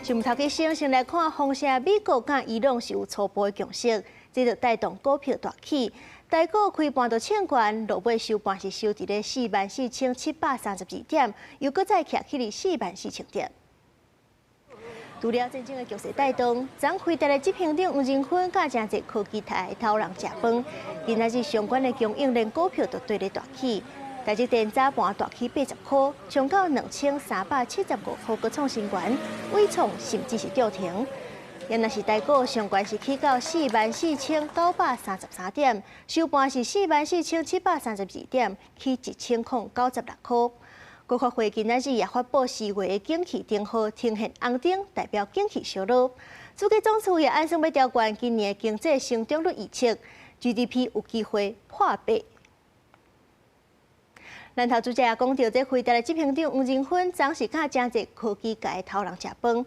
新聞頭起先，先來看，風聲美國佮伊朗是有初步的共識，這就帶動股票大起。台股開盤就衝懸，落尾收盤是收佇咧44,732點，又閣再徛起佇44,000點。除了戰爭的局勢帶動，昨輝達的執行長黃仁勳佮誠濟科技界頭人食飯，今仔日相關的供應鏈股票都綴咧大起。台積電早盤大起80塊，衝到2375塊，閣創新懸，緯創甚至是漲停。也若是台股上懸是起到44,933點，收盤是44,732點，起1096塊。國發會今仔日也發布4月的景氣燈號呈現紅燈，代表景氣燒落。主計總處也按算欲調懸今年的經濟成長率預測，GDP 有機會破八。咱頭拄才也講著，這輝達的執行長黃仁勳，昨是佮誠濟科技界頭人食飯。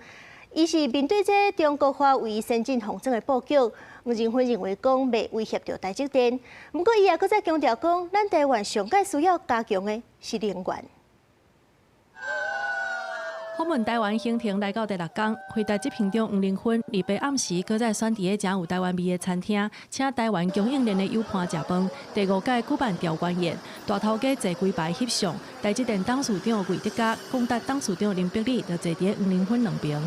伊是面對這中國華為先進封裝的布局，黃仁勳認為講袂威脅著台積電。毋過伊也閣再強調講，咱台灣上蓋需要加強的是能源。訪問台灣行程來到第六工，輝達執行長黃仁勳禮拜暗時，閣再選佇咧誠有台灣味的餐廳，請台灣供應鏈的友伴食飯。第五屆舉辦調懸宴，大頭家坐規排翕相。台積電董事長魏哲家、廣達董事長林伯里就坐佇黃仁勳兩爿。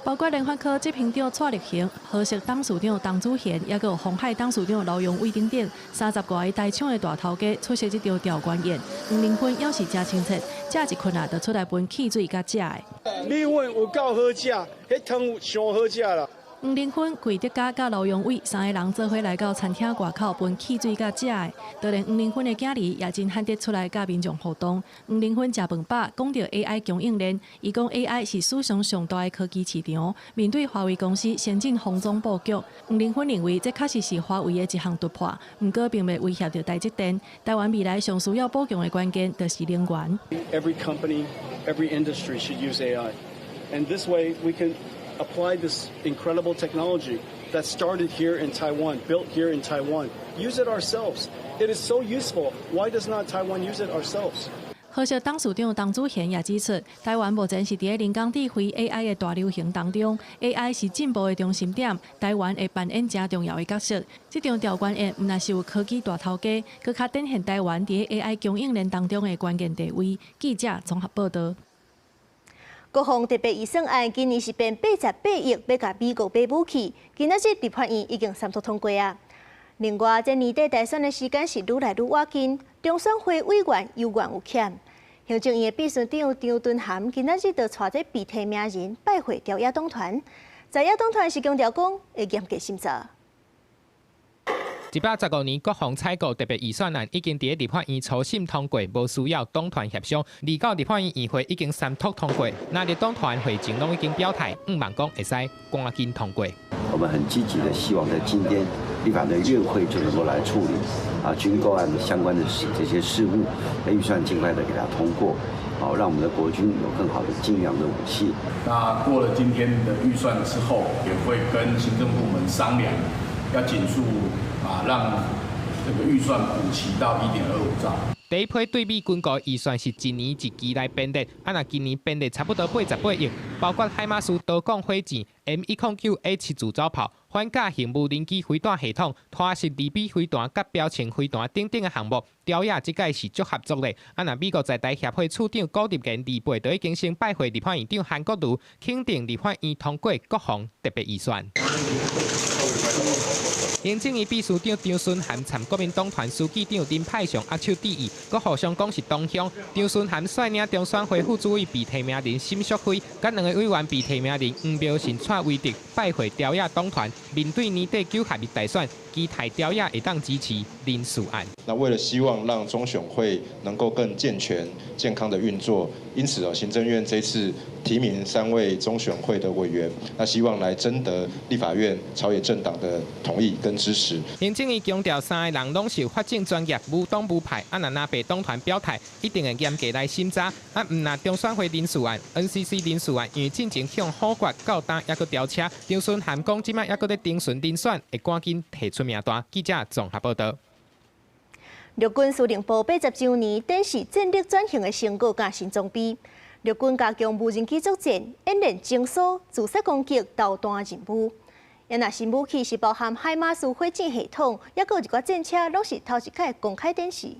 包括聯發科執行長蔡力行、和碩董事長董子賢，抑閣有鴻海董事長劉揚偉等等，30外个台廠的大頭家出席這場調懸宴。黃仁勳也是誠親切，食一困啊，就出來分汽水佮食的。米粉有夠好食，彼湯上好食啦。黃仁勳、魏哲家佮劉揚偉三个人做伙來到餐廳外口分汽水佮食的，就連黃仁勳的囝兒也真罕得出來佮民眾互動。黃仁勳食飯飽，講著 AI 供應鏈，伊講 AI 是史上上大的科技市場。面對華為公司先進封裝布局，黃仁勳認為這確實是華為的一項突破，毋過並袂威脅著台積電。台灣未來上需要補強的關鍵就是能源。 Every company, every industry should use AI, and this way we can apply this incredible technology that started here in Taiwan, built here in Taiwan. Use it ourselves. It is so useful. Why does not Taiwan use it ourselves? 和碩董事長董子賢也指出，台灣目前是佇咧人工智慧 AI 的大流行當中，AI 是進步的中心點，台灣會扮演誠重要的角色。這場調懸宴毋但是有科技大頭家，閣較展現台灣佇咧 AI 供應鏈當中的關鍵地位。記者綜合報導。國防特別預算案今年是編88億，欲共美國買武器。今仔日立法院已經三讀通過啊。另外，這年底大選的時間是愈來愈倚近，中選會委員猶原有欠。行政院的秘書長張惇涵今仔日就帶這被提名人拜會朝野黨團，在野黨團是強調講會嚴格審查。115年國防採購特別預算案已經佇咧立法院初審通過，無需要黨團協商。而到立法院院會已經三讀通過，那佇黨團會前攏已經表態，向望講會使趕緊通過。我們很積極的希望在今天立法院院會就能夠來處理軍購案相關的這些事務，預算盡快的給它通過，好讓我們的國軍有更好的精良的武器。那過了今天的預算之後，也會跟行政部門商量，要緊速讓這個預算補齊到1.25兆。第一批對美軍購預算是一年一期來編列，若今年編列差不多88億，包括海馬斯多管火箭、M109A7自走炮、反甲型無人機飛彈系統、拖式離比飛彈佮標槍飛彈等等的項目。朝野這屆是足合作的。若美國在台協會處長古立言禮拜就已經先拜會立法院長韓國瑜，肯定立法院通過國防特別預算。行政院秘書長張惇涵參國民黨團書記長林派祥握手致意，閣互相講是同鄉。張惇涵率領中選會副主委被提名人沈淑惠，佮兩个委員被提名人黃苗信、蔡惟德拜會朝野黨團，面對年底九合一大選，期待朝野會當支持人事案。那為了希望讓中選會能夠更健全、健康的運作，因此哦，行政院這次提名三位中選會的委員，那希望來徵得立法院朝野政黨的同意跟支持。行政院強調，三个人攏是法政專業，無黨無派，若白黨團表態，一定會嚴格來審查。毋但中選會人事案、NCC 人事案，因為進前向否決到今猶閣調車，張惇涵講，這擺猶閣咧徵詢人選，會趕緊提出名單。記者綜合報導。陸軍司令部80週年展示戰力轉型的成果佮新裝備。陸軍加強無人機作戰，演練偵搜、自殺攻擊、導彈任務。這新武器是包含海馬斯火箭系統，抑閣有一寡戰車，攏是頭一擺公開展示。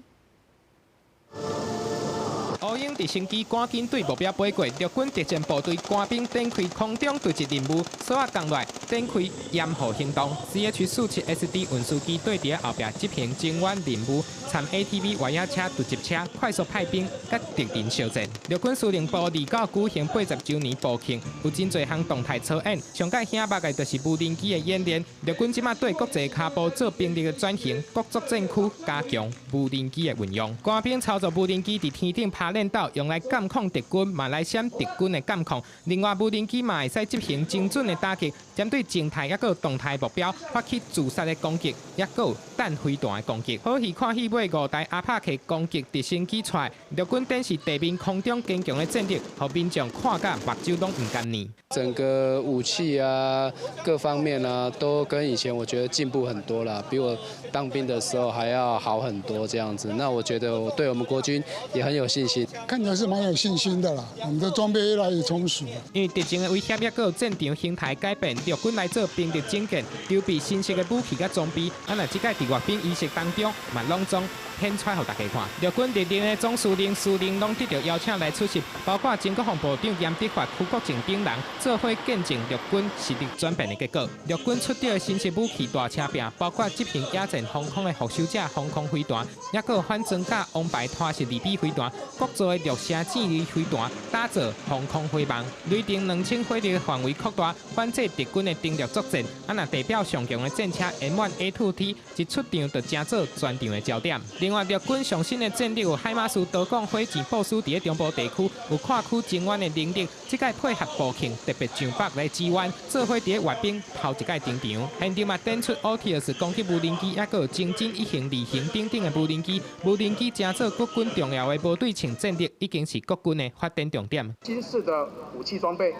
烏鷹直升機趕緊對目標飛過，陸軍特戰部隊官兵展開空中突擊任務，鎖仔降落，展開掩護行動。CH-47SD 運輸機對佇後壁執行增援任務，參 ATV 越野車、突擊車快速派兵，佮敵人相戰。陸軍司令部二九舉行80週年部慶，有真濟項動態操演，上蓋顯目的就是無人機的演練。陸軍這馬對國際跤步做兵力的轉型，各作戰區加強無人機的運用。官兵操作無人機佇天頂拍練鬥，用來監控敵軍，嘛來閃敵軍的監控。另外，無人機嘛會使執行精準的打擊，針對靜態抑閣動態目標發起自殺的攻擊，抑閣有彈飛彈的攻擊。好戲看戲尾，五台阿帕奇攻擊直升機出來，陸軍展示地面空中堅強的戰力，予民眾看甲目睭攏毋甘願。整個武器啊，各方面啊，都跟以前我覺得進步很多了，比我當兵的時候還要好很多這樣子。那我覺得我對我們國軍也很有信心。看起來是蠻有信心的啦，我們的裝備越來越充實。因為敵情的威脅，抑閣有戰場形態改變，陸軍來做兵力整建，籌備新式的武器佮裝備。啊，若這擺佇閱兵儀式當中，嘛攏總顯出來予大家看。陸軍歷任的總司令、司令攏得著邀請來出席，包括前國防部長嚴德發、邱國正等人，做伙見證陸軍實力轉變的結果。陸軍出動的新式武器大車拼，包括執行野戰防空的復仇者防空飛彈，抑閣有反裝甲王牌拖式二 B 飛彈，國造的陸射戰力飛彈，打造防空火網，雷霆2000火力範圍擴大，反制敵軍的登陸作戰。啊，若地表上強的戰車 M1A2T 一出場就成做全場的焦點。另外，陸軍上新的戰力有海馬斯多管火箭部署佇咧中部地區，有跨區增援的能力。這擺配合部慶特別上北來支援，做伙佇咧閱兵頭一擺登場。現場嘛展出 OTS 攻擊無人機，抑閣有精進一型、二型等等的無人機。無人機成做國軍重要的無對稱戰力，已經是國軍的發展重點。新式的武器裝備，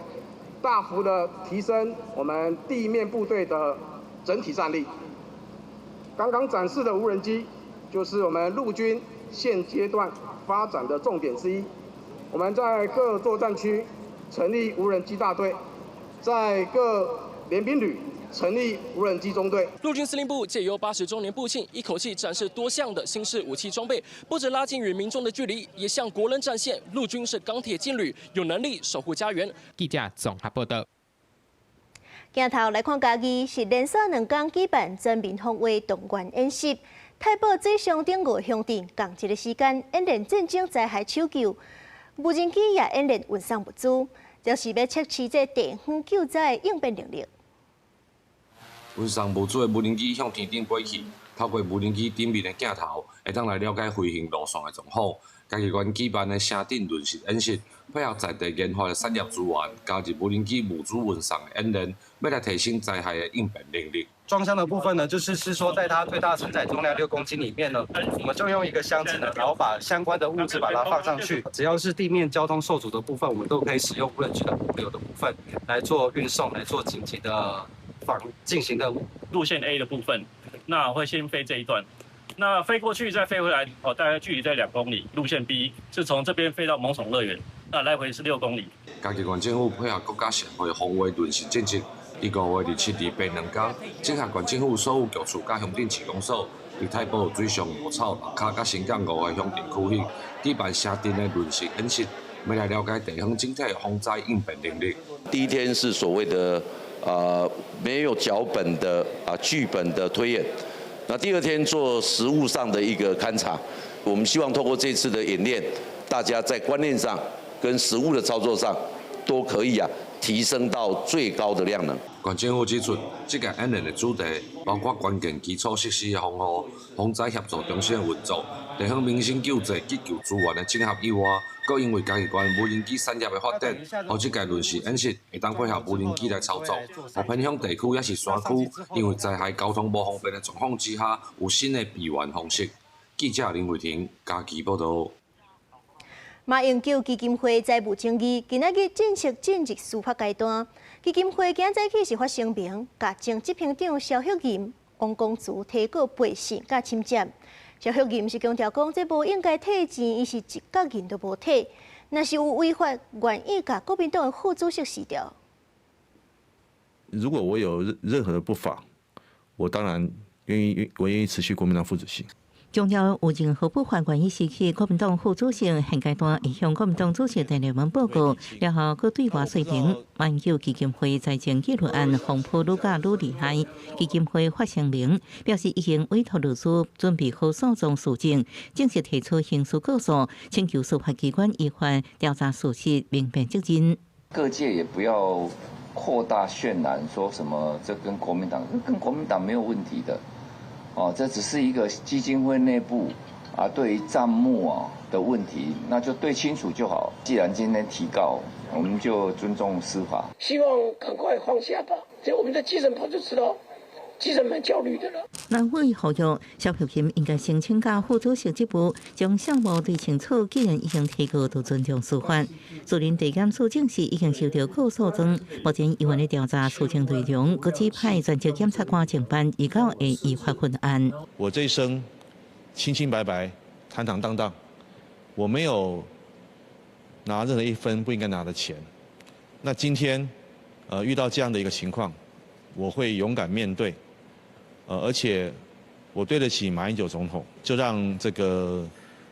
大幅的提升我們地面部隊的整體戰力。剛剛展示的無人機，就是我們陸軍現階段發展的重點之一。我們在各作戰區成立無人機大隊，在各聯兵旅成立無人機中隊。陸軍司令部借由80週年部慶，一口氣展示多項的新式武器裝備，不止拉近與民眾的距離，也向國人展現陸軍是鋼鐵勁旅，有能力守護家園。記者綜合報道。鏡頭來看嘉義是連續兩工舉辦全民防衛動員演習，太保水上等五個鄉鎮仝一个時間演練戰爭災害搜救，無人機也演練運送物資，就是欲測試這地方救災應變能力。運送物資的無人機向天頂飛去，透過無人機頂面的鏡頭，會當來了解飛行路線的狀況。嘉義縣舉辦的城鎮輪實演習，配合在地研發的產業資源，加入無人機物資運送的演練，欲來提升災害的應變能力。裝箱的部分呢，就是說，在它最大承載重量6公斤裡面呢，我們就用一個箱子呢，然後把相關的物資把它放上去。只要是地面交通受阻的部分，我們都可以使用無人機的物流的部分來做運送，來做緊急的防進行的路線 A 的部分，那會先飛這一段。那飛過去再飛回來，哦，大概距離在2公里。路線 B 是從這邊飛到猛獢樂園，那來回是6公里。嘉義縣政府配合國家社會防衛輪實政策，佇5月27日白兩工，整合縣政府所有局處佮鄉鎮市公所，佇太保、水上、五草、六跤佮新港五个鄉鎮區域，舉辦城鎮的輪實演習，欲來了解地方整體防災應變能力。第一天是所謂的沒有腳本的劇本的推演。那第二天做實務上的一個勘察，我們希望透過這次的演練，大家在觀念上跟實務的操作上都可以提升到最高的量能。縣政府指出，這個演練的主題包括關鍵基礎設施的防護、防災協助中心的運作、地方民生救濟、急救資源的整合以外，閣因為嘉義縣無人機產業的發展，予這屆輪實演習會當配合無人機來操作，予偏鄉地區抑是山區，因為災害交通無方便的狀況之下，有新的備援方式。記者林慧婷嘉義報導。馬英九基金會債務爭議，今仔日正式進入司法階段。基金會今早起是發聲明，共前執行長蕭旭吟、王光慈提告背信佮侵占。蕭玉琴是強調講，這無應該退錢，伊是一角銀都無退。若是有違法，願意共國民黨的副主席辭掉。如果我有任何的不法，我當然願意，我願意辭去國民黨副主席。強調有任何不法願意辭去國民黨副主席，現階段會向國民黨主席陳立文報告，然後閣對外說明。馬英九基金會財政紀律案風波愈攪愈厲害，基金會發聲明表示已經委託律師準備好訴訟書證，正式提出刑事告訴，請求司法機關依法調查事實，明辨責任。各界也不要擴大渲染，說什麼這跟國民黨，跟國民黨沒有問題的。哦，這只是一個基金會內部啊，對於賬目啊的問題，那就對清楚就好。既然今天提告，我們就尊重司法。希望趕快放下吧，這我們在基層跑就知道，基層蠻焦慮的了。藍委呼籲蕭玉琴應該先請假副主席職務，將項目對清楚。既然已經提告，就尊重司法。自認地檢署證實已經收到告訴狀，目前猶原咧調查事情內容，閣指派專責檢察官偵辦，預告會依法分案。我這一生清清白白、坦坦蕩蕩，我沒有拿任何一分不應該拿的錢。那今天，遇到這樣的一個情況，我會勇敢面對。而且我對得起馬英九總統，就讓這個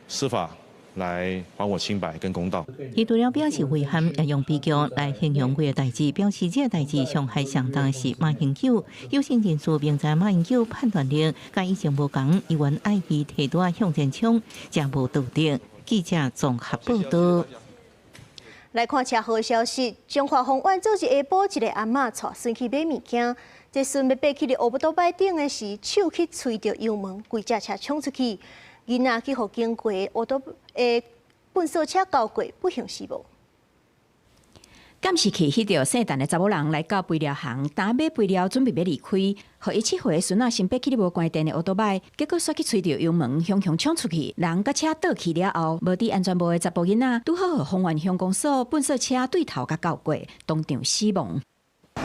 司法來還我清白跟公道。伊除了表示遺憾，也用悲劇來形容這个代誌，表示這个代誌傷害上大是馬英九。有心人士明知馬英九判斷力佮以前無仝，猶原愛伊提袋向前衝，誠無道德。記者綜合報道。來看車禍消息，彰化豐原昨日下晡，一个阿嬤帶孫去買物件，這孫欲爬去咧烏托邦頂的時，手去催著油門，規隻車衝出去，囡仔去予經過烏托的糞掃車鉤過，不幸死亡。監視器翕著姓陳的查某人來到肥料行，當買肥料準備欲離開，予伊7歲的孫仔先爬去咧無關電的烏托邦，結果煞去催著油門，雄雄衝出去，人佮車倒去了後，無戴安全帽的查埔囡仔，拄好予豐原鄉公所糞掃車對頭共鉤過，當場死亡。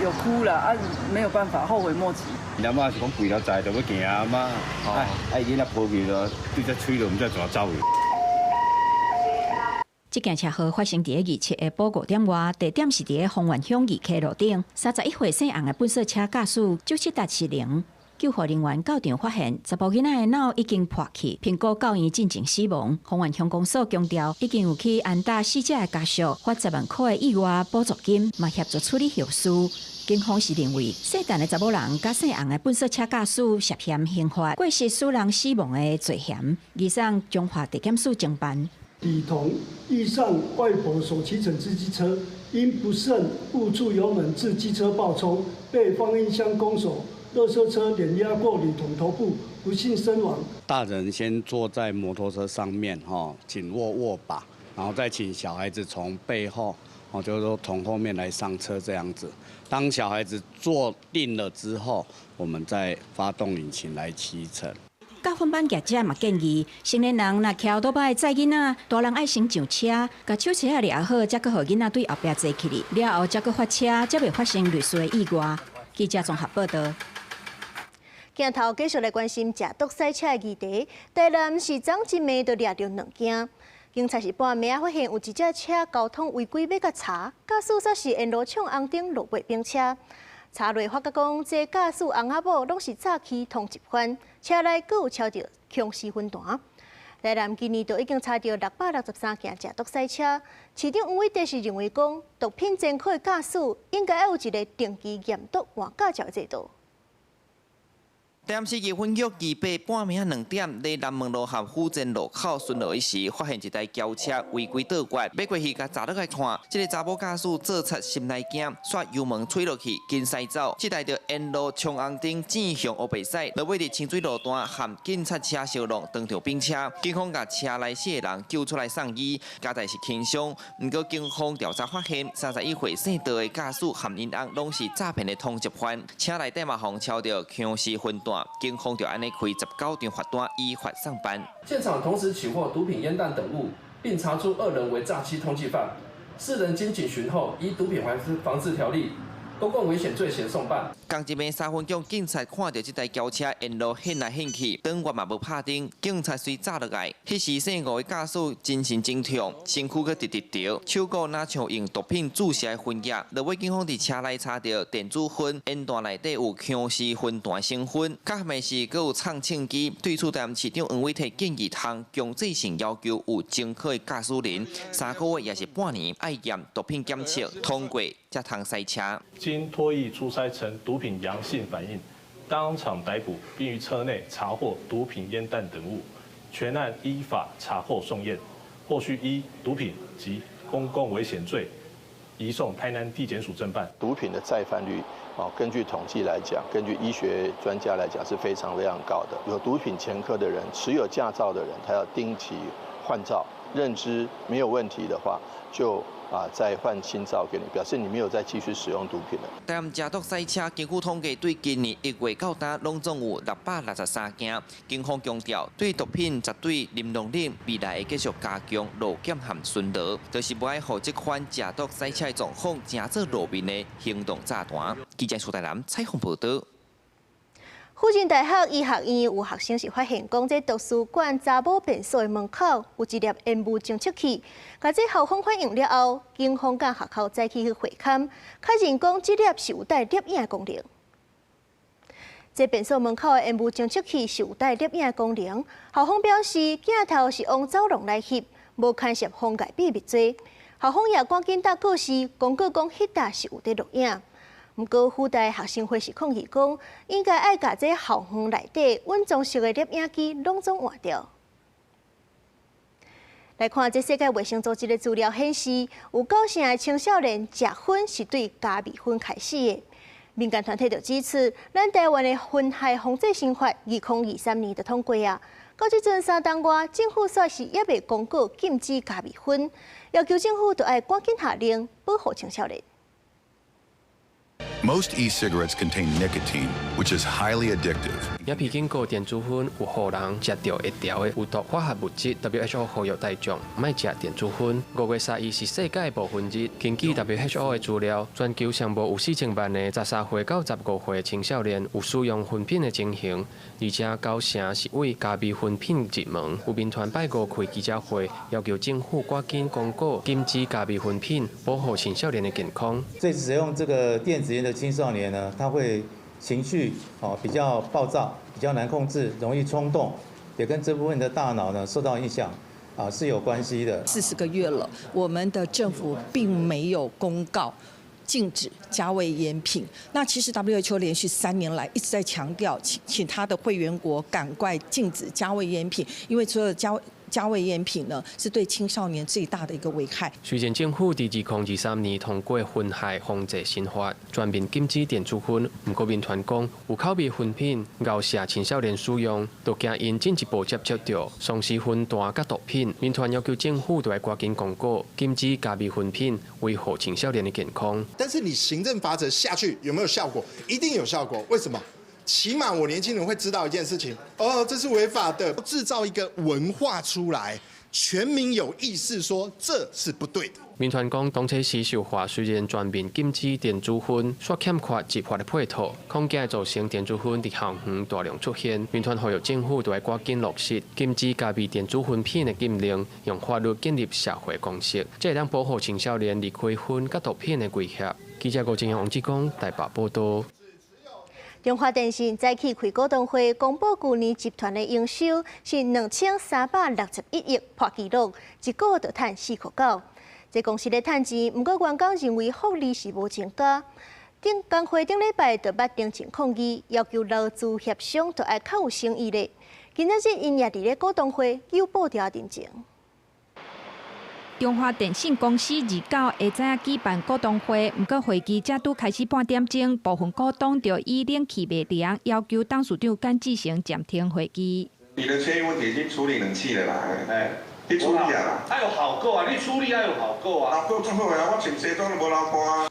有哭了啊，沒有辦法，後悔莫及。阿媽是講肥料載就欲行啊嘛，啊，囡仔抱去咯，對這催落，毋知怎走去。這件車禍發生佇咧27下晡5點外，地點是佇咧豐原鄉二溪路頂。31歲姓洪的糞掃車駕駛周七達失靈，救護人員到場發現，查埔囡仔的腦已經破去，評估到院進前死亡。豐原鄉公所強調，已經有去安搭死者的家屬發10萬塊的意外補助金，嘛協助處理後事。警方是認為，姓陳的查某人佮姓洪的糞掃車駕駛涉嫌刑法過失使人死亡的罪嫌，移送彰化地檢署偵辦。李彤遇上外婆所騎乘之機車，因不慎誤觸油門致機車爆衝，被方興鄉公所垃圾車碾壓過李彤頭部，不幸身亡。大人先坐在摩托車上面，哈，緊握握把，然後再請小孩子從背後，哦，就是說從後面來上車這樣子。當小孩子坐定了之後，我們再發動引擎來騎乘。駕訓班業者嘛建議，成年人若騎歐多擺載囡仔，大人愛先上車，共手掣仔掠好，才閣予囡仔對後壁坐起來，了後才閣發車，才袂發生類似的意外。記者綜合報道。鏡頭繼續來關心食毒賽車的議題，台南市長一暝就掠著兩件。警察是半暝仔發現有一隻車交通違規欲共查，駕駛煞是沿路衝紅燈落袂冰車。查落發覺講，這駕駛翁仔某攏是早期通緝犯，車內閣有抄著強勢薰彈。台南今年就已經查著663件食毒賽車。市長黃偉哲是認為講，毒品前科的駕駛應該要有一個定期驗毒換駕照的制度。台南市議分局二八半暝仔2點，佇南門路和府前路口巡邏時，發現一台轎車違規倒掛，欲過去共查落來看，這个查某駕駛做賊心內驚，煞油門催落去，緊駛走。這台著沿路衝紅燈，轉向烏白駛，落尾佇清水路段和警察車相撞，當場冰車。警方共車內四个人救出來送醫，交代是輕傷。毋過警方調查發現，31歲姓杜的駕駛和𪜶翁攏是詐騙的通緝犯，車內底嘛予抄著強勢薰彈。警方就按呢開19張罰單，依法送辦。現場同時取獲毒品、煙彈等物，並查出2人為詐欺通緝犯。4人經警詢後，依毒品防治條例公共危險罪嫌送辦。仝一暝三分局警察看著這台轎車沿路紕來紕去，燈源嘛無拍燈，警察隨閘落來。彼時姓吳的駕駛精神真痛，身軀閣直直著，手閣若像用毒品注射的薰液。落尾警方佇車內查著電子薰，煙彈內底有薑絲薰彈成分，較慘的是閣有唱唱機。對此，台南市長黃偉哲建議通強制性要求有前科的駕駛人3個月抑是半年愛驗毒品檢測，通過才通駛車。經唾液初篩呈毒品陽性反應，當場逮捕，並於車內查獲毒品煙彈等物，全案依法查獲送驗，後續依毒品及公共危險罪移送台南地檢署偵辦。毒品的再犯率，根據統計來講，根據醫學專家來講是非常非常高的。有毒品前科的人，持有駕照的人，他要定期換照，認知沒有問題的話，就再換新照給你，表示你沒有再繼續使用毒品了。台南食毒賽車，根據統計，對今年1月到今，攏總有663件。警方強調，對毒品絕對零容忍，未來會繼續加強路檢和巡邏，就是無愛予這款食毒賽車的狀況，成做路面的行動炸彈。記者蘇台南採訪報導。輔仁大學醫學院有學生是發現，講這圖書館查某便所的門口有一粒煙霧偵測器，共這校方反映了後，警方佮學校早起去會勘，確認講這粒是有帶攝影的功能。這便所門口的煙霧偵測器是有帶攝影的功能，校方表示鏡頭是往走廊來翕，無牽涉妨礙秘密罪。校方也趕緊搭告示，公告講彼搭是有佇錄影。毋過，輔大學生會是抗議講，應該愛共這校園內底穩裝式的攝影機攏總換掉。來看這世界衛生組織的資料顯示，有9成的青少年食薰是對加味薰開始的。民間團體就指出，咱台灣的薰害防制新法2023年就通過啊，到這陣3冬外，政府煞是猶未公告禁止加味薰，要求政府著愛趕緊下令保護青少年。 Most e-cigarettes contain nicotine, which is highly addictive. 也被警告電子薰有予人食著會著的有毒化學物質。WHO 呼籲大眾莫食電子薰。5月31是世界無薰日。根據 WHO 的資料，全球上無有4000萬个13歲到15歲青少年有使用薰品的情形，而且9成是為加味薰品入門。有民團拜五開記者會，要求政府趕緊公告禁止加味薰品，保護青少年的健康。所以使用這個電子菸的青少年呢，他會情緒比較暴躁，比較難控制，容易衝動，也跟這部分的大腦呢受到影響是有關係的。 40個月了，我們的政府並沒有公告禁止加味菸品。那其實 WHO 連續3年來一直在強調，請他的會員國趕快禁止加味菸品，因為除了加味菸品呢，是對青少年最大的一個危害。雖然政府佇2023年通過薰害防制新法，全面禁止電子薰，毋過民團講有口味薰品熬射青少年使用，就驚𪜶進一步接觸著喪失薰彈佮毒品。民團要求政府著愛趕緊公告禁止加味薰品，維護青少年的健康。但是你行政罰則下去有沒有效果？一定有效果。為什麼？起碼我年輕人會知道一件事情，哦，這是違法的，製造一個文化出來，全民有意識說這是不對的。民團講，當初時修法雖然全面禁止電子薰，卻欠缺執法的配套，恐驚造成電子薰佇校園大量出現。民團呼籲政府著愛趕緊落實禁止加味電子薰品的禁令，用法律建立社會共識，這會當保護青少年離開薰佮毒品的威脅。記者郭正陽、王志剛台北報導。中華電信早起開股東會，公布舊年集團的營收是2361億，破紀錄，一股就趁4塊9。這公司咧趁錢，毋過員工認為福利是無增加。頂工會頂禮拜就捌登前抗議，要求勞資協商著愛較有誠意咧。今仔日𪜶也佇咧股東會又報掉陣前。中華電信公司29下早舉辦股東會，毋過會期才拄開始半點鐘，部分股東就以冷氣袂涼，要求董事長簡志成暫停會議。你的權益問題已經處理冷氣了啦，哎，你處理啊啦。還有好夠啊，你處理還有好夠啊。老夠做好啊，我穿西裝都無流汗。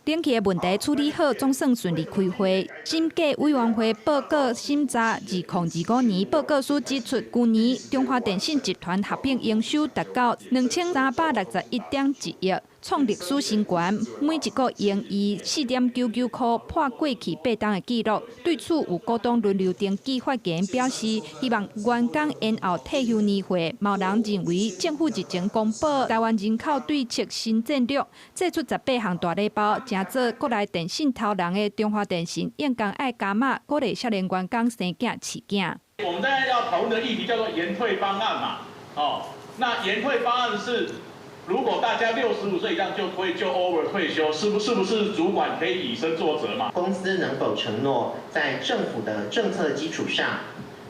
冷氣的問題處理好，總算順利開會。審計委員會報告審查2025年報告書指出，舊年中華電信集團合併營收達到2361.1億，創歷史新高，每一個用以4.99箍破過去8冬的紀錄。對此，有股東輪流登記發言表示，希望員工延後退休年歲。嘛有人認為政府日前公布台灣人口對策新戰略，祭出18項大禮包，成做國內電信頭人的中華電信應該愛加碼，鼓勵少年員工生囝飼囝。我們現在要討論的議題叫做延退方案嘛，哦，那延退方案是，如果大家65歲以上就退就 over 退休，是不是主管可以以身作則嘛？公司能否承諾在政府的政策基礎上，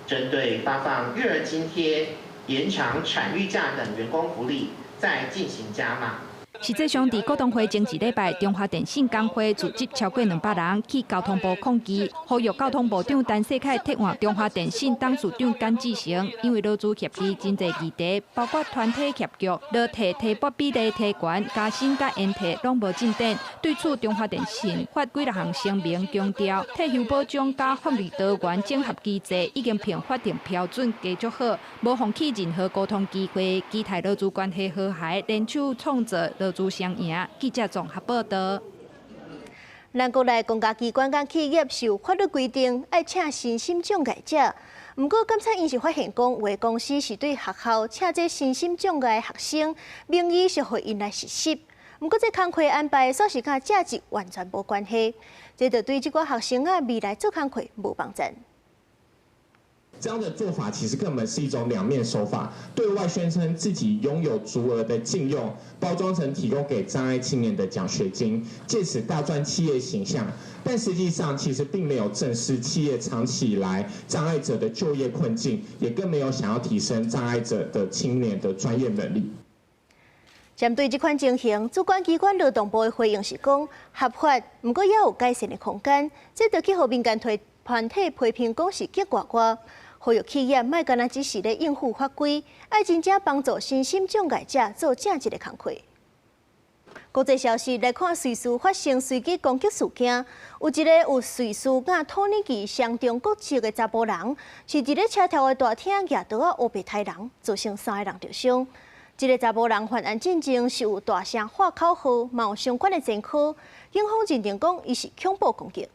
針對發放育兒津貼、延長產育假等員工福利，再進行加碼？實際上，佇股東會前一禮拜，中華電信工會組織超過200人去交通部抗議，呼籲交通部長陳世凱撤換中華電信董事長簡志成，因為勞資協議真濟議題，包括團體協約、勞退提撥比例提懸、加薪佮延退攏無進展。對此，中華電信發幾若項聲明，強調退休保障佮福利多元整合機制已經憑法定標準加足好，無放棄任何溝通機會，期待勞資關係和諧，聯手創造勞資雙贏。記者綜合報道。咱國內公家機關佮企業受法律規定愛請身心障礙者，毋過檢察院是發現講，有的公司是對學校請這身心障礙學生，名義是予𪜶來實習，毋過這工課安排煞是佮正職完全無關係，這就對這寡學生仔未來做工課無幫助。這樣的做法其實根本是一種兩面手法，對外宣稱自己擁有足額的禁用，包裝成提供給障礙青年的獎學金，借此大賺企業形象，但實際上其實並沒有正視企業長期以來障礙者的就業困境，也更沒有想要提升障礙者的青年的專業能力。針對這款情形，主管機關勞動部的回應是講合法，毋過也有改善的空間。這就去予民間團體批評講是激外外。呼籲企業莫干焦只是咧應付法規，愛真正幫助身心障礙者做正職的工課。國際消息來看，瑞士發生隨機攻擊事件，有一個有瑞士佮土耳其雙重國籍的查埔人，是佇咧車頭的大廳舉刀仔烏白刣人，造成三个人著傷。這个查埔人犯案進前是有大聲喊口號，嘛有相關的前科，警方認定講伊是恐怖攻擊。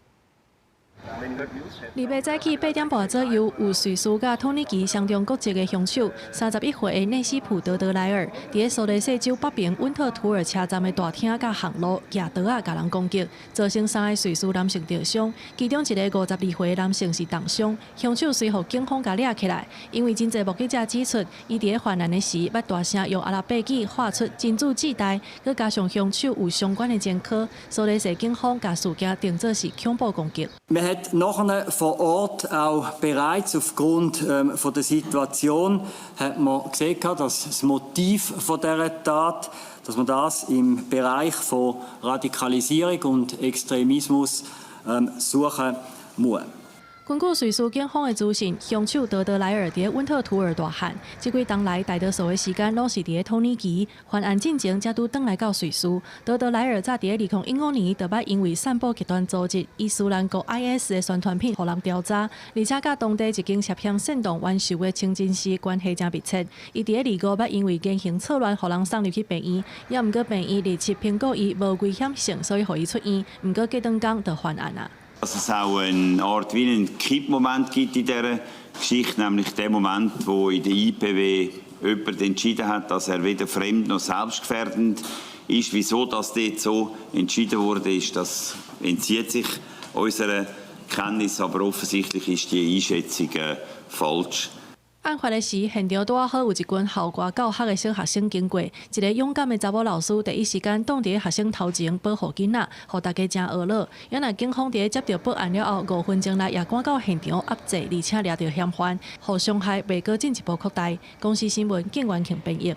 二八早起8點半左右，有瑞士佮土耳其雙重國籍的兇手，31歲的內斯普德德萊爾，佇咧蘇黎世州北爿溫特圖爾車站的大廳佮巷路舉刀仔共人攻擊，造成三个瑞士男性著傷，其中一个52歲的男性是重傷。兇手隨予警方共掠起來，因為真濟目擊者指出，伊佇咧犯案的時，捌大聲用阿拉伯語喊出真主至大，閣加上兇手有相關的前科，蘇黎世警方共事件定做是恐怖攻擊。 Man hat nachher vor Ort auch bereits aufgrund von der Situation hat man gesehen, dass das Motiv von dieser Tat, dass man das im Bereich von Radikalisierung und Extremismus suchen muss. 根據瑞士警方的資訊，兇手德德萊爾佇溫特圖爾大漢，這幾冬來大多數的時間攏是佇咧土耳其，犯案進前才拄轉來到瑞士。德德萊爾早佇咧2015年就捌因為散布極端組織伊斯蘭國 IS 的宣傳片，予人調查，而且佮當地一間涉嫌煽動冤仇的清真寺關係誠密切。伊佇咧25捌因為言行錯亂，予人送入去病院，也毋過病院27評估伊無危險性，所以予伊出院。毋過隔兩工就犯案啊。 Dass es auch eine Art wie einen Kippmoment gibt in dieser Geschichte, nämlich der Moment, wo in der IPW jemand entschieden hat, dass er weder fremd noch selbstgefährdend ist. Wieso das dort so entschieden wurde, ist, das entzieht sich unserer Kenntnis, aber offensichtlich ist die Einschätzung falsch. 案發的時，現場拄仔好有一群校外教學的小學生經過，一个勇敢的查某老師第一時間擋佇咧學生頭前保護囡仔，予大家誠懊惱。原來警方佇咧接著報案了後，5分鐘內也趕到現場壓制，而且掠著嫌犯，予傷害袂閣進一步擴大。公視新聞景元慶編譯。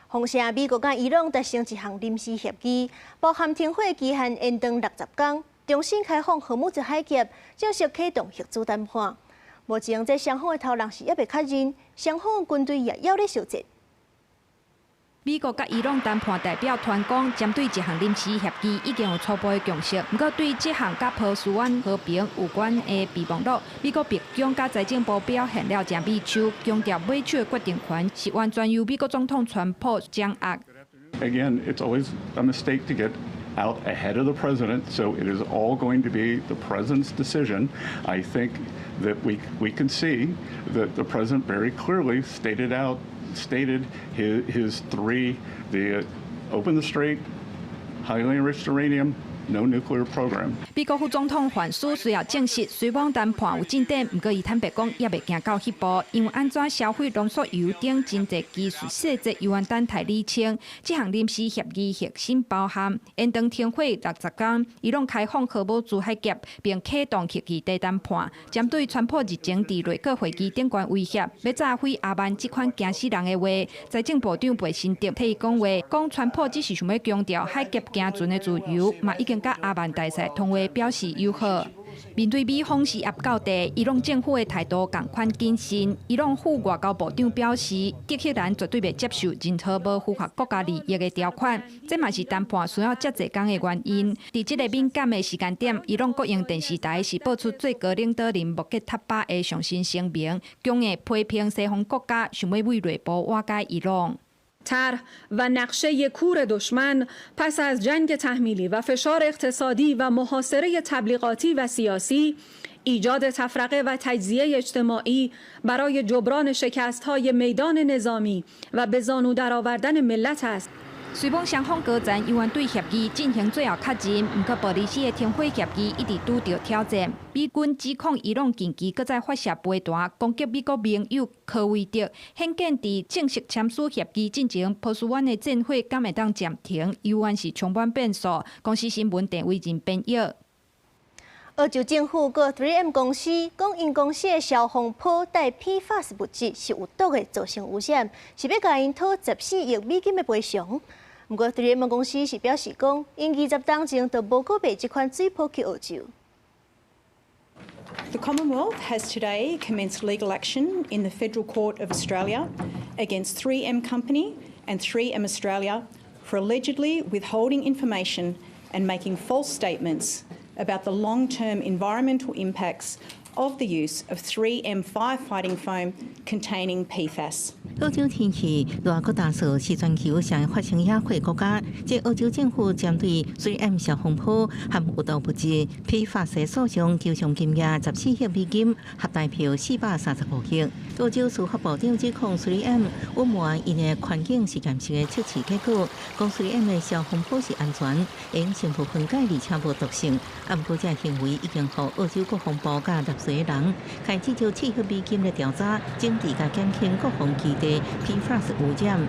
封城美國佮伊朗達成一項臨時協議，包含停火期限延長60天，重新開放荷姆茲海峽，正式啟動核子談判。目前，這雙方的頭人是猶未確認，雙方軍隊也猶咧相戰。美國佮伊朗談判代表團講，針對這項臨時協議已經有初步的共識。毋過，對這項佮波斯灣和平有關的備忘錄，美國白宮佮財政部表現了誠美手，強調尾手的決定權是完全由美國總統川普掌握。Again, it's always a mistake to get out ahead of the president, so it is all going to be the president's decision. I think that we can see that the president very clearly stated his three, the open the strait, highly enriched uranium, no nuclear program. 美國副總統范斯隨後證實，雖罔談判有進展，毋過伊坦白講，猶未行到彼步，因為按怎銷毀濃縮鈾等真濟技術細節，猶原等待釐清。這項臨時協議核心包含延長停火60工，伊朗開放荷姆茲海峽，並啟動核議題談判。針對川普日前佇內閣會議頂懸威脅，欲炸毀阿曼這款驚死人的話，財政部長貝辛特替伊講話，講川普只是想欲強調海峽行船的自由，嘛已經佮阿曼大使通話表示友好。面對美方施壓夠大，伊朗政府的態度仝款謹慎。伊朗副外交部長表示，德黑蘭絕對袂接受任何無符合國家利益的條款，這嘛是談判需要遮濟工的原因。佇這个敏感的時間點，伊朗國營電視台是播出最高領導人穆傑塔巴的上新聲明，強硬批評西方國家想欲為內部瓦解伊朗。 طرح و نقشه کور دشمن پس از جنگ تحمیلی و فشار اقتصادی و محاصره تبلیغاتی و سیاسی، ایجاد تفرقه و تجزیه اجتماعی برای جبران شکست های میدان نظامی و به زانو درآوردن ملت است. 雖罔雙方高層猶原對協議進行最後確認，毋過伯利斯的停火協議一直拄著挑戰。美軍指控伊朗近期閣再發射飛彈攻擊美國盟友科威特，顯見佇正式簽署協議進前，波斯灣的戰火敢會當暫停，猶原是充滿變數。公視新聞鄭惟仁編譯。澳洲政府佮 3M 公司講，𪜶公司的消防泡帶 PFAS 物質是有毒的，造成污染，是欲共𪜶討14億美金的賠償。毋過 3M 公司是表示講，𪜶20冬前就無閣賣這款水泡去澳洲。 The Commonwealth has today commenced legal action in the Federal Court of Australia against 3M Company and 3M Australia for allegedly withholding information and making false statements about the long-term environmental impacts of the use of 3M firefighting foam containing PFAS. 澳洲天氣熱閣焦燥，是全球上發生野火國家。這澳洲政府針對 3M 消防泡含有毒物質 PFAS 訴訟，求償金額14億美金，合台票435億。澳洲司法部長指控 3M 隱瞞𪜶的環境實驗室的測試結果，講 3M 的消防泡是安全，會生物分解，而且無毒性。啊，毋過這行為已經予澳洲國防部佮納稅人開至少7億美金的調查，整治佮減輕國防基地 PFAS 污染。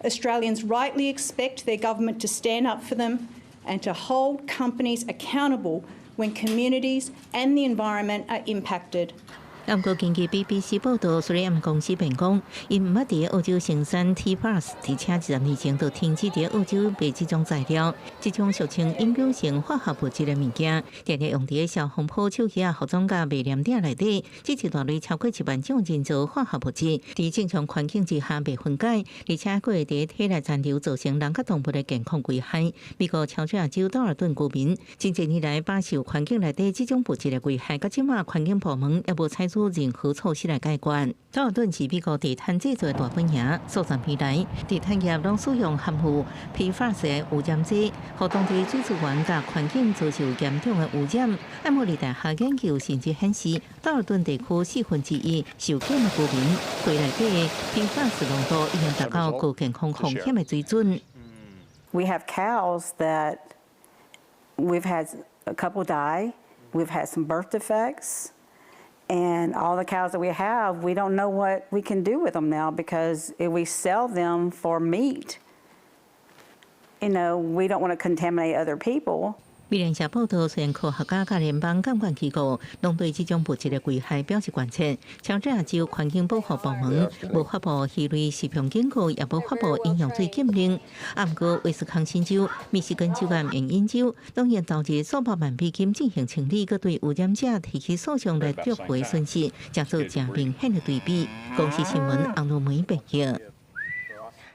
Australians rightly expect their government to stand up for them and to hold companies accountable when communities and the environment are impacted. 毋過根據 BBC 報道，3M 公司辯講，𪜶毋捌佇澳洲生產 PFAS，而且20年前就停止佇澳洲賣這種材料，這種俗稱永久性化學物質的物件，定定用佇消防泡手機仔服裝佮賣黏鼎內底，這一大類超過1萬種人造化學物質，佇正常環境之下袂分解，而且閣會佇體內殘留，造成人佮動物的健康危害。美國喬治亞州道爾頓居民，真濟年來飽受環境內底這種物質的危害，到這馬環境部門猶無採取任何措施來解決。道爾頓是美國地毯製作的大本營，數十年來，地毯業攏使用含有 PFAS 的污染劑，予當地水資源佮環境遭受嚴重的污染。愛默里大學研究甚至顯示，道爾頓地區1/4受檢的居民，血內底 PFAS 濃度已經達到高健康風險的水準。 We have cows that we've had a couple die. We've had some birth defects. And all the cows that we have, we don't know what we can do with them now because if we sell them for meat, we don't want to contaminate other people. 美聯社報道，雖然科學家佮聯邦監管機構攏對這種物質的危害表示關切，喬治亞州環境保護部門無發布魚類食品警告，也無發布飲用水禁令。啊，毋過威斯康辛州、密西根州佮緬因州，當然投入數百萬美金進行清理，閣對污染者提起訴訟來追回損失，誠做誠明顯的對比。公視新聞洪如梅編譯。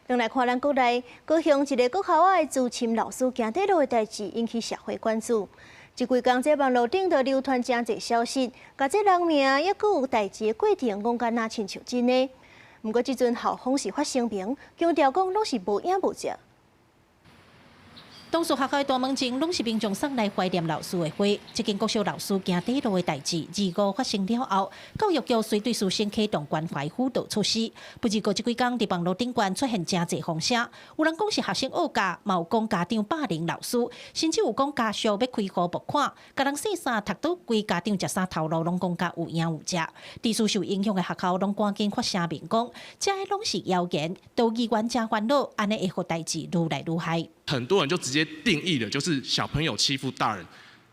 轉來看咱國內，高雄一个國校仔的資深老師行短路的代誌引起社會關注。這幾工在網路頂頭流傳誠濟消息，共這人名猶閣有代誌的過程，講敢若親像真的。毋過這陣校方是發聲明，強調講攏是無影無跡。多數學校的大門前攏是民眾送來懷念老師的花。這間國小老師行短路的代誌，二五發生了後，教育局隨對師生啟動關懷輔導措施。不過這幾工佇網路頂懸出現誠濟風聲，有人講是學生惡教，嘛有講家長霸凌老師，甚至有講家屬欲開戶募款，共人說啥讀倒規家長食啥頭路攏講甲有影有跡。佇師受影響的學校攏趕緊發聲明講，這個攏是謠言，都議員誠煩惱，按呢會予代誌愈來愈害。很多人就直接定義了，就是小朋友欺負大人，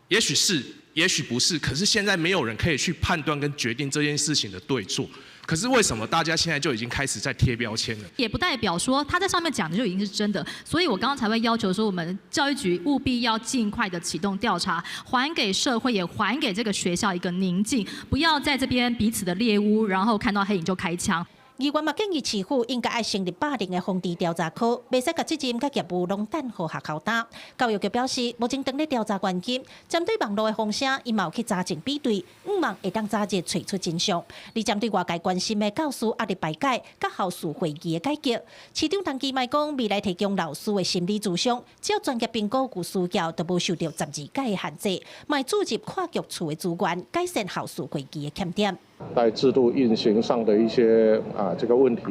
也許是，也許不是，可是現在沒有人可以去判斷跟決定這件事情的對錯。可是為什麼大家現在就已經開始在貼標籤了？也不代表說他在上面講的就已經是真的，所以我剛剛才會要求說，我們教育局務必要盡快的啟動調查，還給社會，也還給這個學校一個寧靜，不要在這邊彼此的獵巫，然後看到黑影就開槍。議員嘛建議市府應該愛成立霸凌的防治調查科，袂使共責任佮業務攏等予學校擔。教育局表示，目前正咧調查原因，針對網路的風聲，𪜶嘛有去查證比對，向望會當早日揣出真相。而針對外界關心的教師壓力排解、佮校事會議的改革，市長陳其邁講，未來提供老師的心理諮商，只要專業評估有需要，就無受著12屆的限制，嘛會注入跨局處的資源，改善校事會議的欠點。在制度運行上的一些這個問題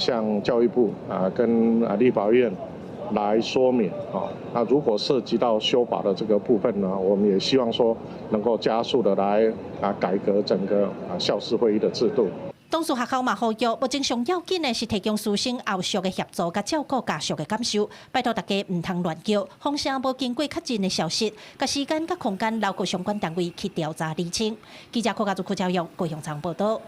向教育部跟立法院來說明啊。那如果涉及到修法的這個部分呢，我們也希望說能夠加速的來改革整個校事會議的制度。當事學校嘛呼籲，目前上要緊的是提供師生後續的協助，佮照顧家屬的感受。拜託大家毋通亂叫，風聲無經過確認的消息，共時間佮空間留予相關單位去調查釐清。記者柯家祖、柯家勇高雄場報道。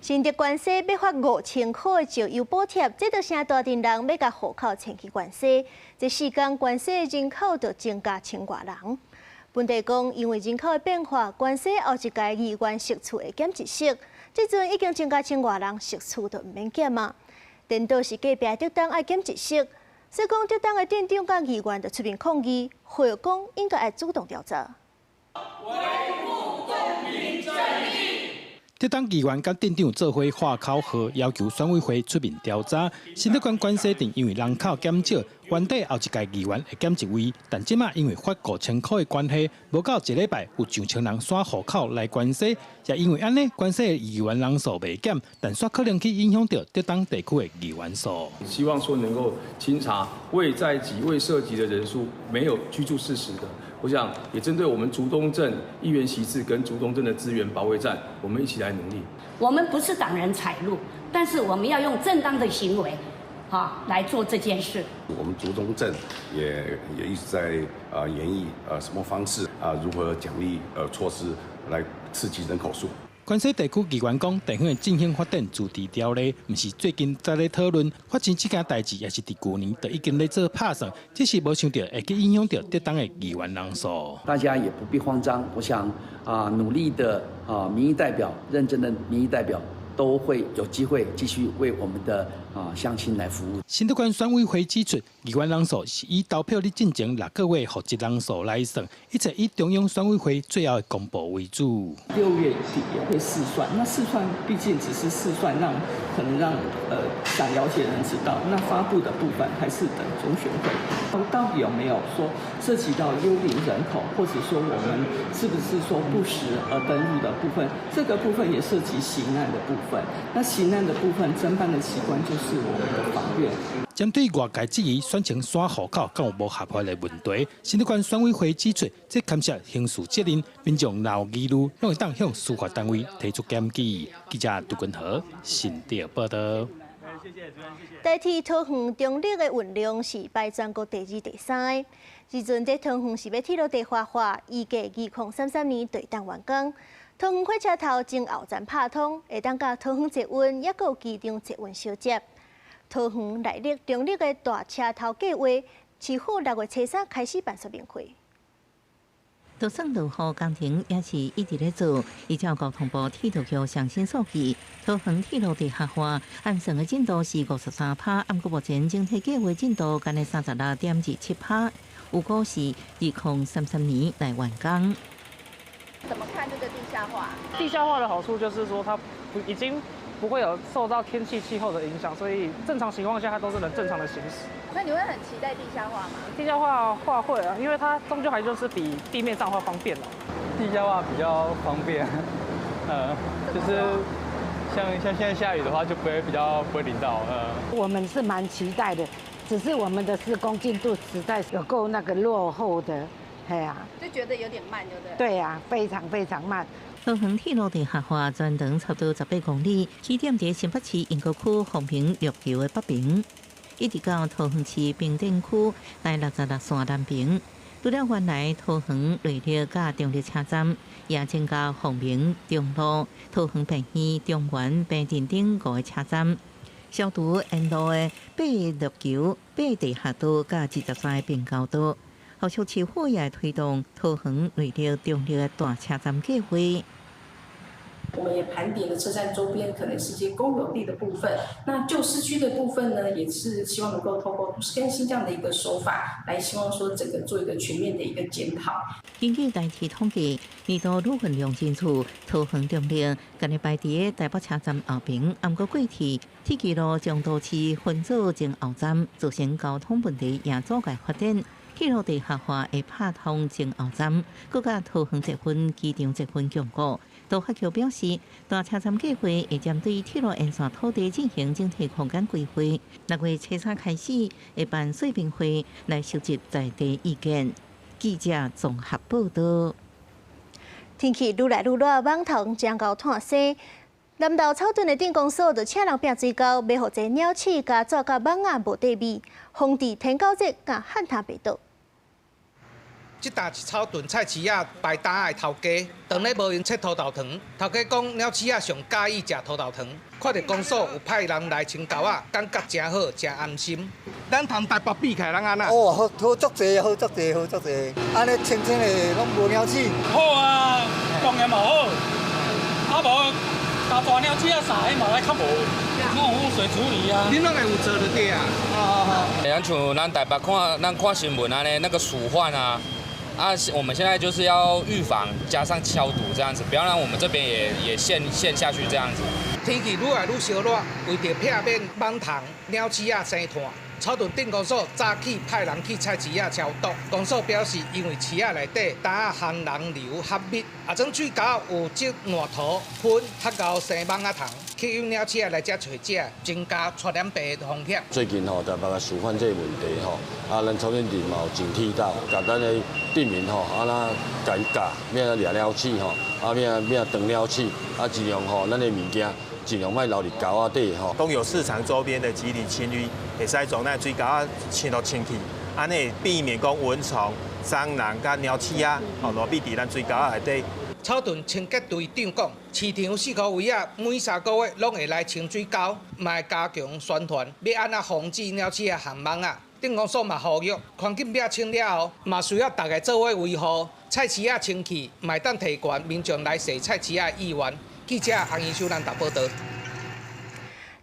新竹關西欲發5000箍的石油補貼，這就成大陣人欲共戶口遷去關西。這四工關西的人口就增加1000外人。本地講，因為人口的變化，關西後一屆議員席次會減一席。這陣已經增加1000外人，席次就毋免減啊。顛倒是隔壁竹東愛減一席，所以講竹東的鎮長佮議員就出面抗議，呼籲講應該愛主動調查。維護公平正義。竹東議員佮鎮長做伙喊口號，要求選委會出面調查。新竹縣關西鎮因為人口減少，原底後一屆議員會減一位，但這馬因為發5000箍的關係，無夠一禮拜有上千人徙戶口來關西，也因為按呢，關西的議員人數袂減，但煞可能去影響著竹東地區的議員數。希望說能夠清查未在籍、未設籍的人數，沒有居住事實的。我想也針對我們竹東鎮議員席次跟竹東鎮的資源保衛戰，我們一起來努力。我們不是擋人財路，但是我們要用正當的行為，來做這件事。我們竹東鎮也一直在研議什麼方式如何獎勵措施來刺激人口數。關西地區議員講，地方的振興發展自治條例，毋是最近才咧討論，發生這件代誌也是佇舊年就已經咧做拍算，只是無想著會去影響著竹東的議員人數。大家也不必慌張，我想努力的民意代表，認真的民意代表，都會有機會繼續為我們的鄉親來服務。新竹縣選委會指出，議員人數是以投票日進前6個月戶籍人數來算，一切以中央選委會最後的公布為主。6月底也會試算，那試算畢竟只是試算，讓可能讓想了解的人知道。那發布的部分還是等中選會。到底有沒有說涉及到幽靈人口，或者說我們是不是說不實而登入的部分？這個部分也涉及刑案的部分。那刑案的部分，偵辦的機關就是我們的法院。針對外界質疑選情徙戶口敢有無合法的問題，新竹縣選委會指出，這牽涉刑事責任，民眾若有疑慮，攏會當向司法單位提出檢舉。記者杜君豪新竹報道。台鐵桃園中壢的運量是排全國第2、第3个。這陣這桃園是欲鐵路地下化，預計2033年就會當完工。桃園火車頭前後站拍通，會當佮桃園捷運，抑閣有機場捷運相接。桃園內壢、中壢的大車頭計畫，市府6月初三開始辦說明會。就算落雨工程也是一直咧做，依照交通部鐵道局上新數據，桃園鐵路地下化按算的進度是53%，毋過目前整體計畫進度干焦36.27%，預估是2033年來完工。怎麼看這個地下化？地下化的好處就是說，它已經不會有受到天氣氣候的影響，所以正常情況下它都是能正常的行駛。那你會很期待地下化嗎？地下化話會啊，因為它終究還就是比地面上會方便。地下化比較方便，就是像現在下雨的話，就不會比較不會淋到。我們是蠻期待的，只是我們的施工進度實在有夠那個落後的，係啊。就覺得有點慢，對不對？對啊，非常非常慢。桃園鐵路地下化全長差不多18公里，起點佇新北市鶯歌區鳳屏陸橋的北爿，一直到桃園市平鎮區台66線南爿。除了原來桃園內壢佮中壢車站，也增加鳳屏、中蘆、桃園病院、中原、平鎮等五个車站。消除沿路的八個陸橋、八地下道佮23個平交道。後續市府也推動桃園內壢、中壢的大車站計劃。我們也盤點了車站周邊可能是一些公有地的部分，那舊市區的部分呢，也是希望能夠透過都市更新這樣的一個手法，來希望說整個做一個全面的一個檢討。根據台鐵統計，年度旅客量人次，桃園中壢今日排佇台北車站後爿，毋過過去鐵岐路將都市分做前後站，造成交通問題，也阻礙發展。鐵路地下化會拍通前後站，閣佮桃園捷運機場捷運強固。都發局表示，大車站計劃會針對鐵路沿線土地進行整體空間規劃。6月初三開始會辦說明會來收集在地意見。記者綜合報道。天氣愈來愈熱，蠓蟲正𠢕湠生。南投草屯的鎮公所就請人拚水溝，欲予這鳥鼠佮紙佮蠓仔無塊味，防治天狗節佮旱疸病毒。這搭是草屯菜市仔擺擔仔的頭家，當咧無閒切土豆糖，頭家講鳥鼠仔上佮意食土豆糖，看著公所有派人來清溝仔，感覺誠好，誠安心。咱同台北比起來，咱按怎？哦，好好足濟，好足濟，好足濟，按呢清清的攏無鳥鼠。好啊，當然嘛好，啊無大大鳥鼠仔啥，彼嘛來較無，那種污水處理啊。恁攏會有做就對啊。啊啊啊！咱像咱台北看，咱看新聞按呢，那個鼠患啊。啊，我們現在就是要預防，加上消毒這樣子，不要讓我們這邊也陷下去這樣子。天氣愈來愈燒熱，為著避免蠓蟲、鳥鼠仔生湠，草屯鎮公所早起派人去菜市仔消毒。公所表示，因為市仔內底擔仔行人流較密，啊，種水溝有積爛塗糞，較𠢕生蠓仔蟲，吸引鳥鼠仔來遮揣食，增加傳染病的風險。最近吼，台北的鼠患這個問題吼，啊，咱草屯鎮嘛有警惕到，共咱的鎮民吼，啊，咱共教，欲按怎掠鳥鼠吼，啊，欲按怎擋鳥鼠，啊，盡量吼，咱的物件盡量莫留佇溝仔底吼。公有市場周邊的集體清淤，會使將咱水溝仔清到清氣，按呢避免講蚊蟲、蟑螂佮鳥鼠仔，吼落匕佇咱水溝仔內底。草屯清潔隊長講，市場四箍圍仔每3個月攏會來清水溝，嘛會加強宣傳，欲按怎防止鳥鼠仔和蠓仔。鎮公所嘛呼籲，環境拚清了後，嘛需要大家做伙維護菜市仔清氣，嘛會當提懸民眾來踅菜市仔的意願。記者洪宜秀南投報導。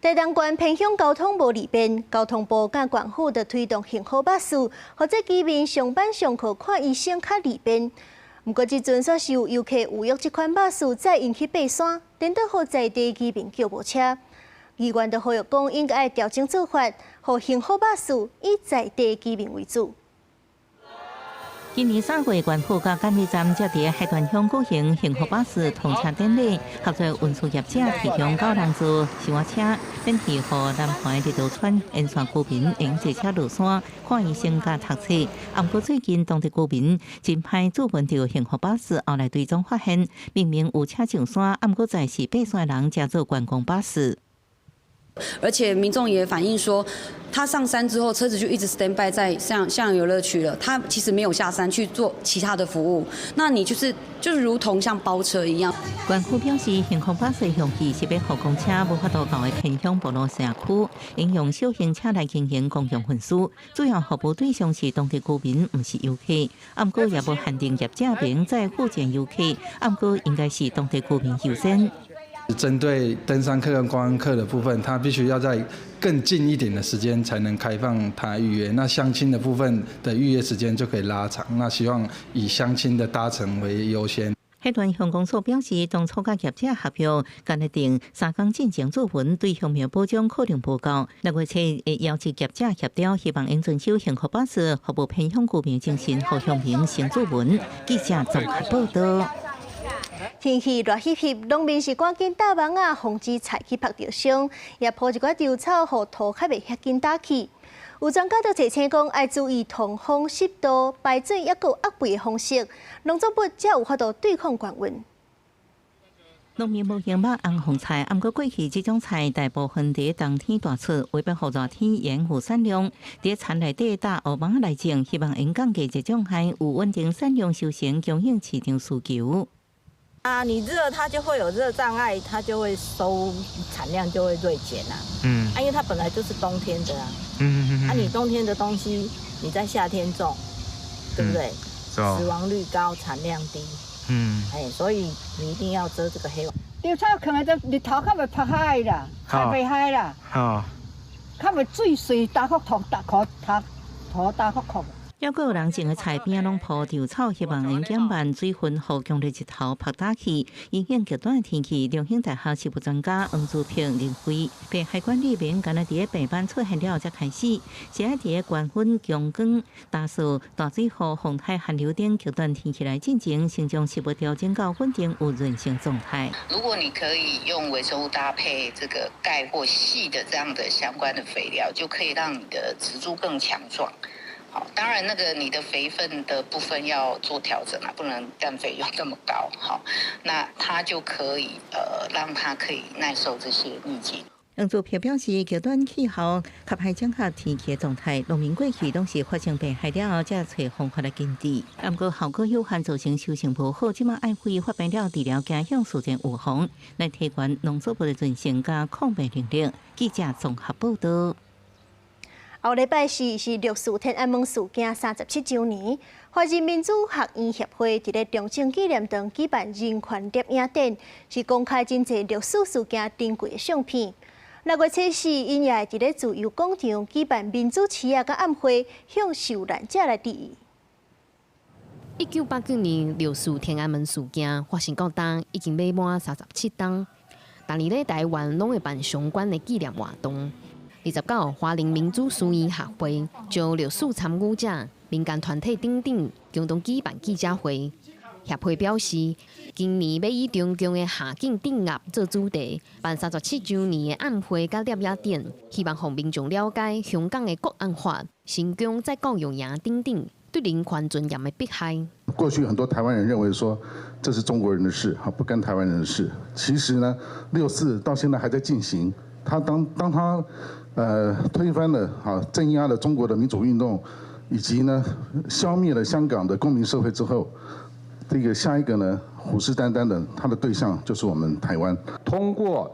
台東縣偏鄉交通無利便，交通部佮縣府就推動幸福巴士，予這居民上班上課看醫生較利便。毋過這陣煞是有遊客預約這款巴士載𪜶去爬山，顛倒予在地居民叫無車。議員就呼籲講，應該愛調整做法，予幸福巴士以在地居民為主。今年3月，縣府佮監理站才佇海端鄉舉行幸福巴士通車典禮，合作運輸業者提供9人座小巴車，免費予南環綠島村沿線居民用坐車落山看醫生佮讀冊。毋過最近當地居民真歹注聞著幸福巴士，後來追蹤發現，明明有車上山，毋過載是爬山的人乘做觀光巴士。而且民眾也反映說，他上山之後，車子就一直 stand by 在像遊樂區了，他其實沒有下山去做其他的服務。那你就是如同像包車一樣。縣府表示，幸福巴士用意是欲予公車無法度到的偏鄉部落社區，應用小型車來經營公共運輸，主要服務對象是當地居民，毋是遊客。毋過也無限定業者免載附近遊客，毋過應該是當地居民優先。針對登山客跟觀光客的部分，他必須要在更近一點的時間才能開放他預約。那鄉親的部分的預約時間就可以拉長。那希望以鄉親的搭乘為優先。彼岸鄉公所表示，當初佮業者合約，干焦等3工進前做文，對鄉民保障可能無夠。6月初會邀請業者協調，希望𪜶遵守幸福巴士服務偏鄉居民精神，予鄉民先注文。記者綜合報道。天氣熱翕翕，農民是趕緊搭網仔，防止菜去曝著傷，也鋪一寡稻草，予土較袂遐緊焦去。有專家就提醒講，愛注意通風、濕度、排水，抑閣有漚肥的方式，農作物才有法度對抗高溫。農民無閒捌紅紅菜，毋過過去這種菜大部分佇冬天大出，為欲予熱天延誤產量，佇田內底搭烏網來種，希望會降低這種害，有穩定產量、收成、供應市場需求。啊，你熱它就會有熱障礙，它就會收產量就會銳減啦。啊，因為它本來就是冬天的啊。啊，你冬天的東西你在夏天種，對不對？死亡率高，產量低。哎，所以你一定要遮這個黑網。稻草囥的日頭較袂曝害啦，較袂害啦。較袂水水焦涸土焦涸土土焦涸涸。抑閣有人種的菜邊仔攏鋪稻草，希望能減慢水分予強烈日頭曝焦去。影響極端的天氣，中興大學食物專家黃祖平認為，病害管理免干焦佇病斑出現了才開始，是愛佇高溫、強光、乾燥、大水雨、風颱、寒流等極端天氣來進行，先將食物調整到穩定有韌性狀態。如果你可以用微生物搭配這個鈣或硒的這樣的相關的肥料，就可以讓你的植株更強壯。好，當然那個你的肥分的部分要做調整啊，不能氮肥用這麼高。好，那它就可以讓它可以耐受這些逆境。黃祖平表示，極端氣候及歹掌握天氣的狀態，農民過去攏是發生病害了後才揣方法來根治。毋過效果有限，造成收成無好。這馬愛肺發病了，治療走向自然預防，來提懸農作物的韌性佮抗病能力。記者綜合報道。後禮拜四是六四天安門事件37週年，華人民主學院協會佇咧中正紀念堂舉辦人權攝影展，是公開真濟六四事件珍貴的相片。6月初四，𪜶也會佇咧自由廣場舉辦民主市仔佮暗會，向受難者來致意。1989年六四天安門事件發生到今已經欲滿37冬，逐年咧台灣攏會辦相關的紀念活動。29，華人民主書院學會將六四參與者、民間團體等等共同舉辦記者會。協會表示，今年欲以中共的下禁鎮壓做主題，辦37週年的暗會佮攝影展，希望予民眾了解香港的國安法、新疆再教育營等等對人權尊嚴的迫害。過去很多台灣人認為說這是中國人的事，不干台灣人的事。其實呢，六四到現在還在進行。他當當他推翻了鎮壓了中國的民主運動，以及呢消滅了香港的公民社會之後，這個下一個呢虎視眈眈的，他的對象就是我們台灣。通過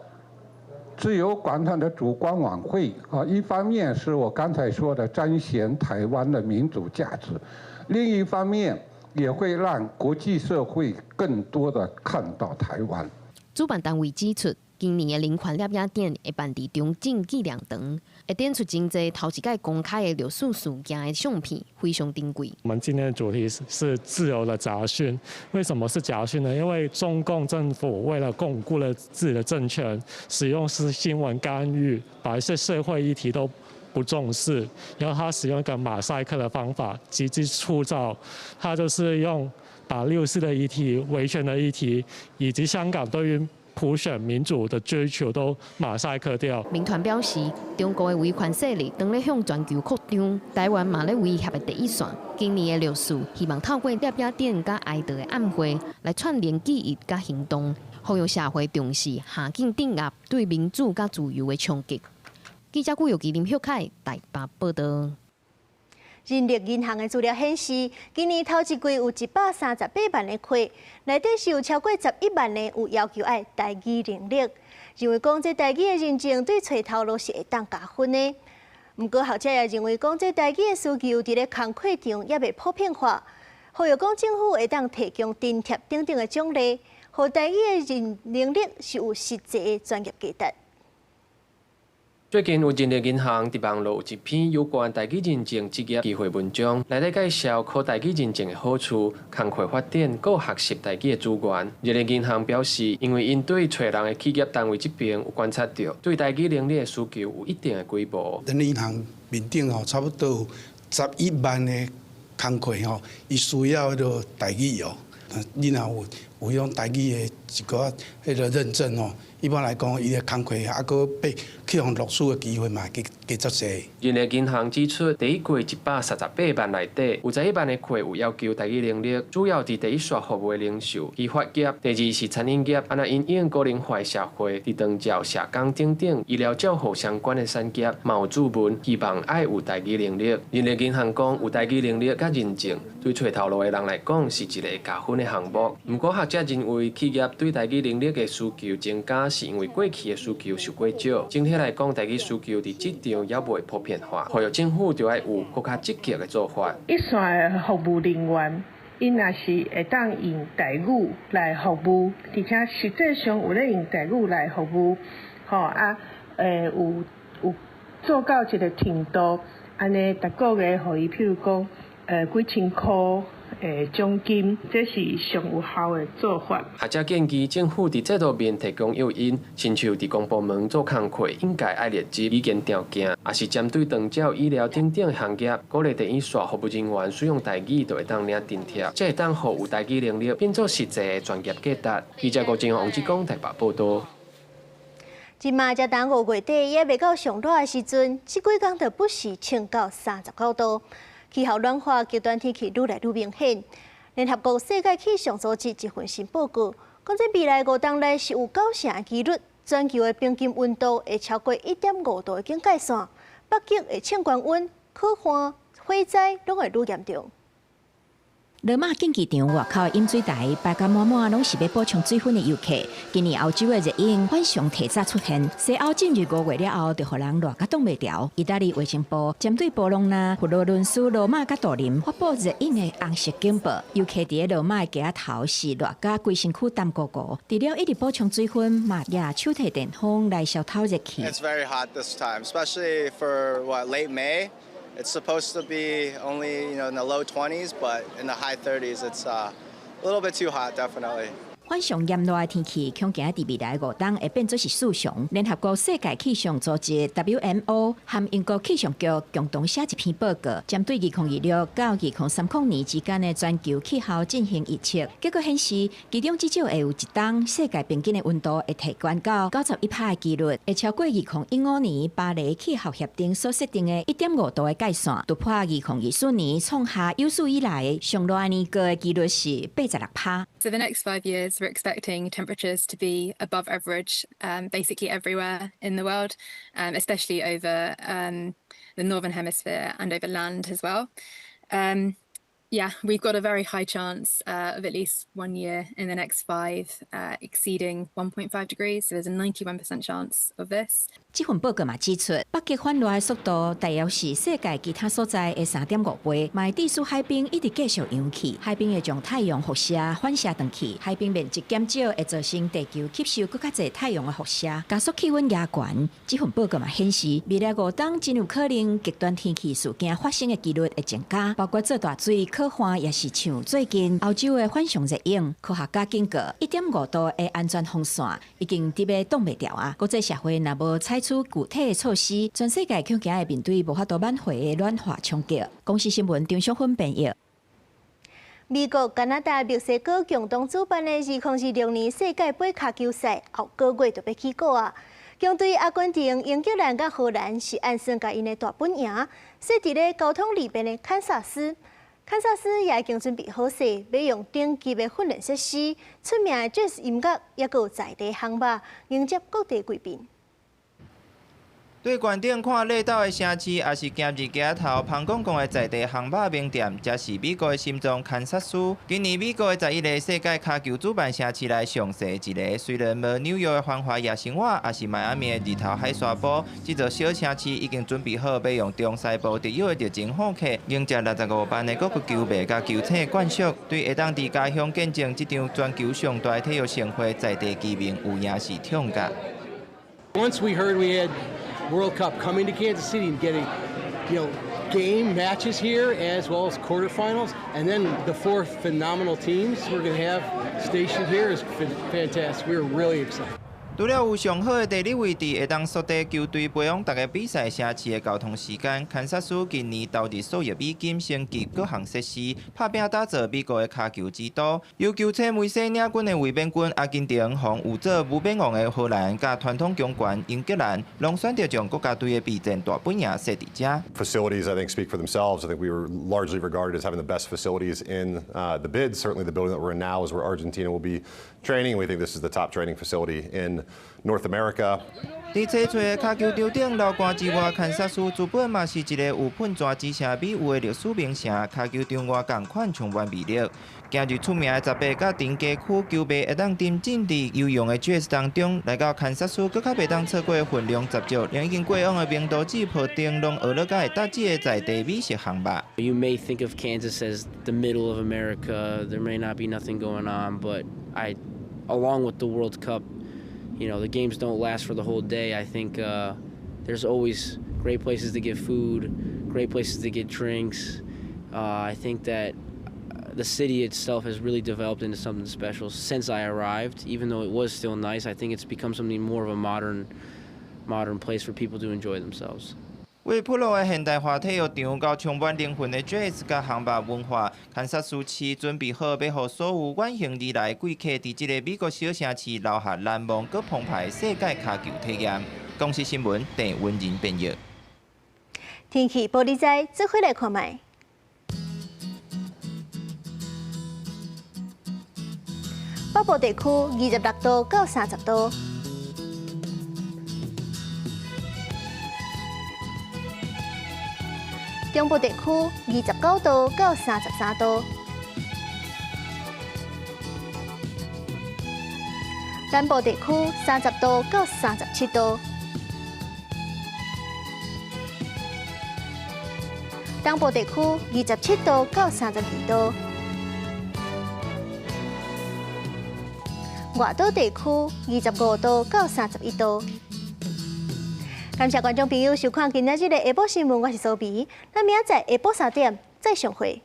自由廣場的燭光晚會啊，一方面是我剛才說的彰顯台灣的民主價值，另一方面也會讓國際社會更多的看到台灣。主辦單位指出，今年的人權攝影展會辦佇中正紀念堂，會展出真濟頭一擺公開的六四事件的相片，非常珍貴。我們今天的主題是自由的雜訊。為什麼是雜訊呢？因為中共政府為了鞏固了自己的政權，使用是新聞干預，把一些社會議題都不重視，然後他使用一個馬賽克的方法，極之粗糙，他就是用把六四的議題、維權的議題，以及香港對於普選民主的追求都馬賽克掉。民團表示，中國的維權勢力當咧向全球擴張，台灣嘛咧威脅的第一線。今年的六四，希望透過攝影展佮哀悼的暗會來串聯記憶佮行動，呼籲社會重視下禁鎮壓對民主佮自由的衝擊。記者顧玉琪、林旭凱台北報道。人力銀行的資料顯示，今年頭一季有138萬个客，內底是有超過11萬个有要求愛台語能力，認為講這台語的認證對揣頭路是會當加分的。毋過學者也認為講這台語的需求佇咧工課場猶未普遍化，呼籲講政府會當提供津貼等等的獎勵，予台語的認能力是有實際的專業價值。最近有人力銀行佇網路有一篇有關台語認證職業機會文章，內底介紹考台語認證的好處、工課發展、閣學習台語的資源。人力銀行表示，因為𪜶對揣人的企業單位這邊有觀察著，對台語能力的需求有一定的規模。人力銀行面頂吼，差不多有11萬的工課吼，伊需要彼个台語哦。你若有彼種台語的一寡彼个認證吼，一般來講，伊的工課猶閣被去予錄取的機會嘛會加加足濟。人力銀行指出，第一季138萬內底，有11萬的客有要求台語能力，主要佇第一線服務的零售、批發業，第二是餐飲業，啊若因應高齡化社會，佇長照、社工等等醫療照護相關的產業，嘛有注文，希望愛有台語能力。人力銀行講，有台語能力佮認證，對揣頭路的人來講是一個加分的項目。毋過學者認為，企業對台語能力的需求增加，是因為過去的需求受過少。整體來講，台語需求佇職場猶未普遍化，呼籲政府著愛有閣較積極的做法。一線的服務人員，𪜶若是會當用台語來服務，而且實際上有咧用台語來服務，吼啊，有做到這個程度，按呢，逐個月予伊，譬如講，幾千箍。獎金，這是上有效的做法。學者建議政府佇制度面提供誘因，親像佇公部門做工課，應該愛列入語言條件，抑是針對長照、醫療等等行業，鼓勵第一線服務人員使用台語，就會當領津貼，才會當予有台語能力變做實際的專業價值。記者郭正王志剛台北報導。這馬才等5月底，猶未到上熱的時陣，這幾工就不時衝到39度。氣候暖化，極端天氣愈來愈明顯。聯合國世界氣象組織一份新報告，講這未來5冬內是有9成的幾率，全球的平均溫度會超過1.5度的警戒線，北極會衝懸溫、洘旱、火災攏會愈嚴重。羅馬競技場外口飲水台排甲滿滿，攏是欲補充水分的遊客。今年歐洲的熱湧反常提早出現，西歐進入5月了後，就予人熱甲擋袂牢。意大利衛生部針對波隆那、佛羅倫斯、羅馬佮都靈發布熱湧的紅色警報。遊客佇咧羅馬的街仔頭是熱甲規身軀澹糊糊，除了一直補充水分，嘛攑手提電風來消透熱氣。 It's very hot this time, especially for what, late May. It's supposed to be only in the low 20s, but in the high 30s, it's a little bit too hot, definitely. 反常炎熱的天氣，恐驚佇未來5冬會變做是四常。聯合國世界氣象組織 WMO 和英國氣象局共同寫一篇報告，針對2026到2030年之間的全球氣候進行預測。結果顯示，其中至少會有一冬世界平均的溫度會提懸到91%的幾率，會超過2015年巴黎氣候協定所設定的1.5度的界線，突破2024年創下有史以來上熱年過的紀錄是86%。 So the next 5 years, we're expecting temperatures to be above average, basically everywhere in the world, especially over the northern hemisphere and over land as well. Yeah, we've got a very high chance of at least one year in the next 5 exceeding 1.5 degrees. So there's a 91% chance of this. 這份報告嘛指出，北極反熱的速度大約是世界其他所在的3.5倍，嘛會致使海冰一直繼續揚起，海冰會將太陽輻射反射轉去，海冰面積減少會造成地球吸收閣較濟太陽的輻射，加速氣溫加懸。這份報告嘛顯示，未來5冬真有可能極端天氣事件發生的幾率會增加，包括做大水、洘旱，抑是像最近歐洲的反常熱湧。科學家警告，1.5度的安全防線已經佇欲擋袂牢啊！國際社會若無採取具體的措施，全世界恐驚會面對無法度挽回的暖化衝擊。公視新聞張淑芬編譯。美國、加拿大、墨西哥共同主辦的2026年世界盃跤球賽，後個月就欲起鼓啊！強隊阿根廷、英格蘭佮荷蘭是按算共𪜶的大本營設佇咧交通利便的堪薩斯。堪薩斯也已經準備好勢，欲用頂級的訓練設施、出名的爵士音樂，猶閣有在地烘肉，迎接各地貴賓。對懸頂看熱島的城市，抑是行入街頭芳公公的在地烘肉名店，這是美國的心臟堪薩斯。今年美國的11個世界跤球主辦城市內上細一个，雖然無紐約的繁華夜生活，抑是邁阿密的日頭海沙埔，這座小城市已經準備好，欲用中西部特有的熱情訪客，迎接65萬的各國球迷佮球星冠屬，對會當佇家鄉見證這場全球上大體育盛會，在地居民有影是痛甲。 Once we heard we had World Cup coming to Kansas City and getting game matches here as well as quarterfinals, and then the four phenomenal teams we're going to have stationed here is fantastic. We're really excited. 除了有上好的地理位置，會當縮短球隊飛往逐个比賽城市的交通時間。堪薩斯近年投入數億美金升級各項設施，拍拚打造美國的跤球之都。由球星梅西領軍的衛冕軍阿根廷，予有做無冕王的荷蘭，佮傳統強權英格蘭，攏選擇將國家隊的備戰大本營設佇遮。 Facilities, I think, speak for themselves. I think we were largely regarded as having the best facilities in the bid. Certainly, the building that we're in now is where Argentina will be training. We think this is the top training facility in North America. 佇青翠的跤球場頂流汗之外，堪薩斯資本嘛是一个有噴泉之城美譽的歷史名城。跤球場外仝款充滿魅力。今日出名的十八佮長街區球迷會當沉浸佇悠揚的爵士當中，來到堪薩斯，閣較袂當錯過分量十足，連已經過往的明多子鋪頂，攏學了佮會搭這个在地美食項目。 You may think of Kansas as the middle of America. There may not be nothing going on, but along with the World Cup, the games don't last for the whole day. I think there's always great places to get food, great places to get drinks. I think that the city itself has really developed into something special since I arrived. Even though it was still nice, I think it's become something more of a modern place for people to enjoy themselves. 為普羅的現代化體育場到充滿靈魂的爵士佮紅肉文化，堪薩斯市準備好欲予所有遠行而來貴客，佇這个美國小城市留下難忘閣澎湃的世界跤球體驗。公視新聞鄭文仁編譯。天氣報你知，做伙來看覓。北部地區26度到30度。中部地區29度到33度，南部地區30度到37度，東部地區27度到32度，外島地區25度到31度。感謝觀眾朋友收看今仔日的下晡新聞，我是蘇比，咱明仔載下晡3點再相會。